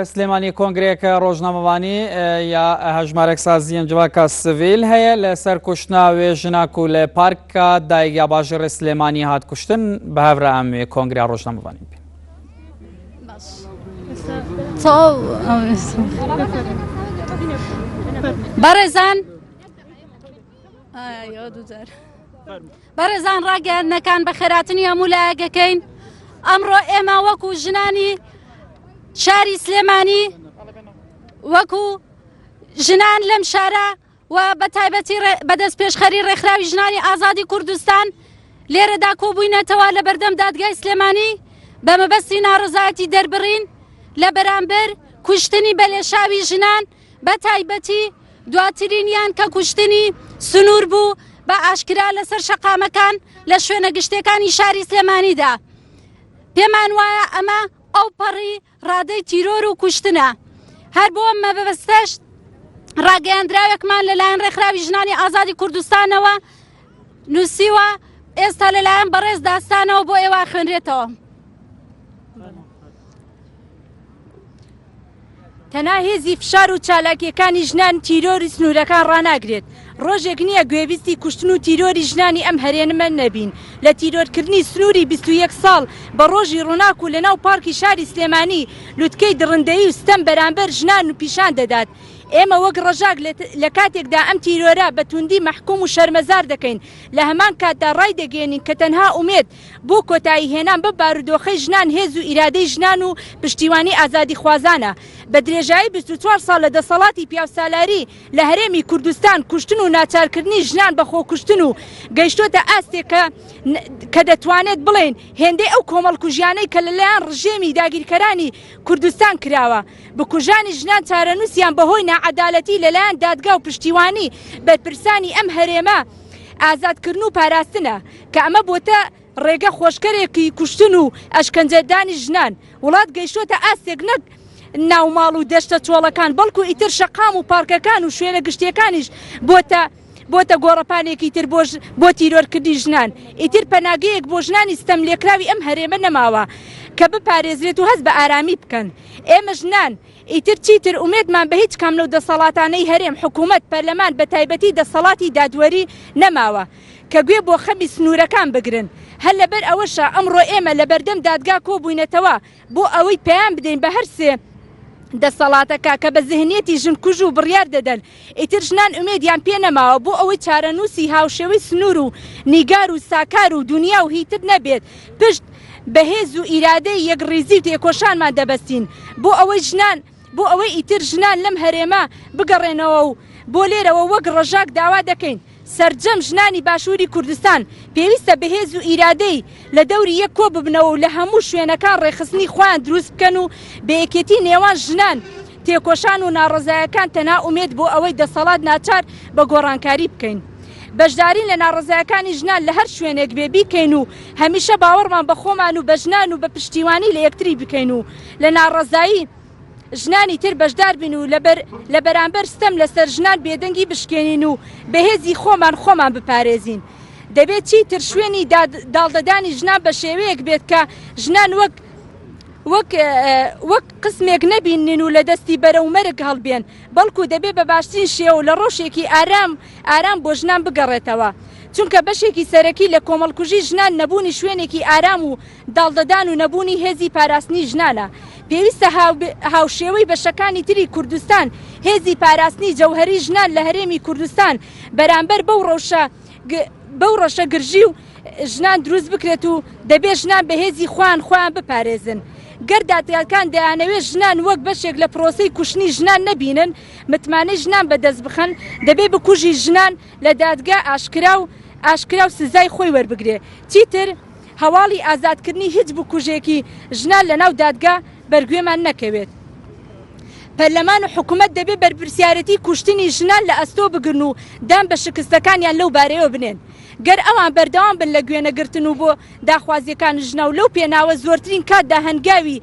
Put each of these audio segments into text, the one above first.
سلێمانی کۆنگرەیەک ڕۆژنامەوانی یا هەژمارێک سازیەن جڤاکا سڤیل هەیە لەسەر کوشتنا وێ ژنا کو لە پارکا دایک یا باژێڕێ سلێمانی هات کوشتن بە هەڤرا ئەم وێ کۆنگرا ڕۆژنامەوانی بین. بەڕێزان بەڕێزان ڕاگەیاندنەکان بەخێراتنی هەموو لایەکەکەین ئەمڕۆ ئێمە وەکو ژنانی شاری سلێمانی وەکو ژنان لەم شارە و بە تایبەتی بەدەست پێشخەری ڕێکخراوی ژنانی ئازادی کوردستان لێرەدا کۆبووینەتەوە لە بەردەم دادگای سلێمانی بە مەبەستی ناڕزایەتی دەربڕین لە بەرامبەر کوشتنی بەلێشاوی ژنان بە تایبەتی دواترینیان کە کوشتنی سنوور بوو بە ئاشکرا لەسەر شەقامەکان لە شوێنە گشتیەکانی شاری سلێمانیدا. پێمان وایە ئەمە ئەوپەڕی ڕادەی تیرۆر و کوشتنە. هەر بۆ ئەم مەبەستەش ڕاگەیاندراوێکمان لەلایەن ڕێکخراوی ژنانی ئازادی کوردستانەوە نووسیوە، ئێستا لەلایەن بەڕێز داستانەوە بۆ ئێوە ئەخوێنرێتەوە. تەنها هێزی فشار و چالاکییەکانی ژنان تیرۆری سنوورەکان ڕاناگرێت، ڕۆژێک نییە گوێبیستی کوشتن و تیرۆری ژنانی ئەم هەرێمە نەبین، لە تیرۆرکردنی سنووری 21 ساڵ بە ڕۆژی ڕووناک و لەناو پارکی شاری سلێمانی لوتکەی دڕندەیی و ستەم بەرامبەر ژنان پیشان دەدات. ئێمە وەک ڕەژاک لە کاتێکدا ئەم تیرۆرە بە توندی مەحکوم و شەرمەزار دەکەین، لە هەمان کاتدا ڕایدەگەیەنین کە تەنها ئومێد بۆ کۆتایی هێنان بەم بارودۆخەی ژنان هێز و ئیرادەی ژنان و پشتیوانی ئازادیخوازانە. بە درێژایی 24 ساڵ لە دەسەڵاتی پیاوسالاری لە هەرێمی کوردستان کوشتن و ناچارکردنی ژنان بە خۆکوشتن و گەیشتۆتە ئاستێک کە کە دەتوانێت بڵێین هێندەی ئەو کۆمەڵکوژیانەی کە لەلایەن ڕژێمی داگیرکەرانی کوردستان کراوە بکوژانی ژنان چارەنووسیان بەهۆی ناعەدالەتی لەلایەن دادگا و پشتیوانی بەرپرسانی ئەم هەرێمە ئازادکردن و پاراستنە. کە ئەمە بۆتە ڕێگە خۆشکەرێکی کوشتن و ئەشکەنجەدانی ژنان، وڵات گەیشتۆتە ئاستێک نەک ناو ماڵ و دەشتە چۆڵەکان بەڵکو ئیتر شەقام و پارکەکان و شوێنە گشتیەکانیش بۆتە بۆتە گۆڕەپانێکی تر بۆ بۆ تیرۆرکردنی ژنان، ئیتر پەناگەیەک بۆ ژنانی ستەملێکراوی ئەم هەرێمە نەماوە کە بپارێزرێت و هەست بە ئارامی بکەن. ئێمە ژنان ئیتر چیتر ئومێدمان بە هیچ کام لەو دەسەڵاتانەی هەرێم، حکومەت، پەرلەمان بەتایبەتی دەسەڵاتی دادوەری نەماوە. کە گوێ بۆ خەمی سنوورەکان بگرن، هەر لەبەر ئەوەشە ئەمڕۆ ئێمە لەبەردەم دادگا کۆبووینەتەوە بۆ ئەوەی پەیام بدەین بە هەر سێ دەسەڵاتەکە کە بە زهنیەتی ژنکوژ و بڕیار دەدەن، ئیتر ژنان ئومێدیان پێ نەماوە بۆ ئەوەی چارەنووسی هاوشێوەی سنوور و نیگار و ساکار و دونیا و هیتر نەبێت پشت بە هێز و ئیرادەی یەکڕیزی و تێکۆشانمان دەبەستین بۆ ئەوەی ژنان بۆ ئەوەی ئیتر ژنان لەم هەرێمە بگەڕێنەوە و بۆ لێرەوە وەک ڕەژاک داوا دەکەین سەرجەم ژنانی باشووری کوردستان پێویستە بە هێز و ئیرادەی لە دەوری یەک کۆ ببنەوە و لە هەموو شوێنەکان ڕێکخستنی خۆیان دروست بکەن و بە یەکێتی نێوان ژنان تێکۆشان و ناڕەزایەکان تەنها ئومێد بۆ ئەوەی دەسەڵات ناچار بە گۆڕانکاری بکەین بەشدارین لە ناڕەزایەکانی ژنان لە هەر شوێنێک بێ بیکەین و هەمیشە باوەڕمان بە خۆمان و بە ژنان و بە پشتیوانی لە یەکتری بکەین و لە ناڕەزایی ژنانی تر بەشدار بین و لە بەرامبەر ستەم لەسەر ژنان بێدەنگی بشکێنین و بە هێزی خۆمان خۆمان بپارێزین. دەبێت چیتر شوێنی داڵدەدانی ژنان بە شێوەیەک بێت کە ژنان وەک وەک وەک قسمێک نەبینن و لە دەستی بەرەو مەرگ هەڵبێن، بەڵکو دەبێت بە باشترین شێوە و لە ڕەوشێکی ئارام ئارام بۆ ژنان بگەڕێتەوە. چونکە بەشێکی سەرەکی لە کۆمەڵکوژی ژنان نەبوونی شوێنێکی ئارام و داڵدەدان و نەبوونی هێزی پاراستنی ژنانە. پێویستە هاوشێوەی بەشەکانی تری کوردستان هێزی پاراستنی جەوهەری ژنان لە هەرێمی کوردستان بەرامبەر بەو ڕەوشە بەو ڕەشە گرژی و ژنان دروست بکرێت و دەبێت ژنان بە هێزی خۆیان خۆیان بپارێزن. گەر دادگاکان دەیانەوێت ژنان وەک بەشێک لە پرۆسەی کوشتنی ژنان نەبینن، متمانەی ژنان بەدەست بخەن، دەبێت بکوژی ژنان لە دادگا ئاشکرا و ئاشکرا و سزای خۆی وەربگرێت. چیتر هەواڵی ئازادکردنی هیچ بکوژێکی ژنان لەناو دادگا بەرگوێمان نەکەوێت. پەرلەمان و حکومەت دەبێت بەرپرسیارێتی کوشتنی ژنان لە ئەستۆ بگرن و دان بە شکستەکانیان لەو بارەیەوە بنێن. گەر ئەوان بەردەوام بن لە گوێنەگرتن و بۆ داخوازییەکانی ژنان و لەو پێناوە زۆرترین کاتدا هەنگاوی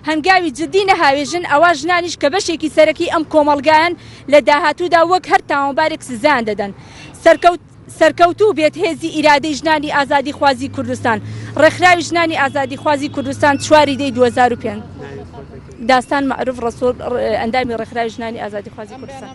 هەنگاوی جدی نەهاوێژن ئەوا ژنانیش کە بەشێکی سەرەکی ئەم کۆمەڵگایەن لە داهاتوودا وەک هەر تاوانبارێک سزایان دەدەن. سەرکەوت. سەرکەوتوو بێت هێزی ئیرادەی ژنانی ئازادیخوازی کوردستان. ڕێکخراوی ژنانی ئازادیخوازی کوردستان چواری دەی 2005. داستان مەعروف ڕەسوڵ ئەندامی ڕێکخراوی ژنانی ئازادیخوازی کوردستان.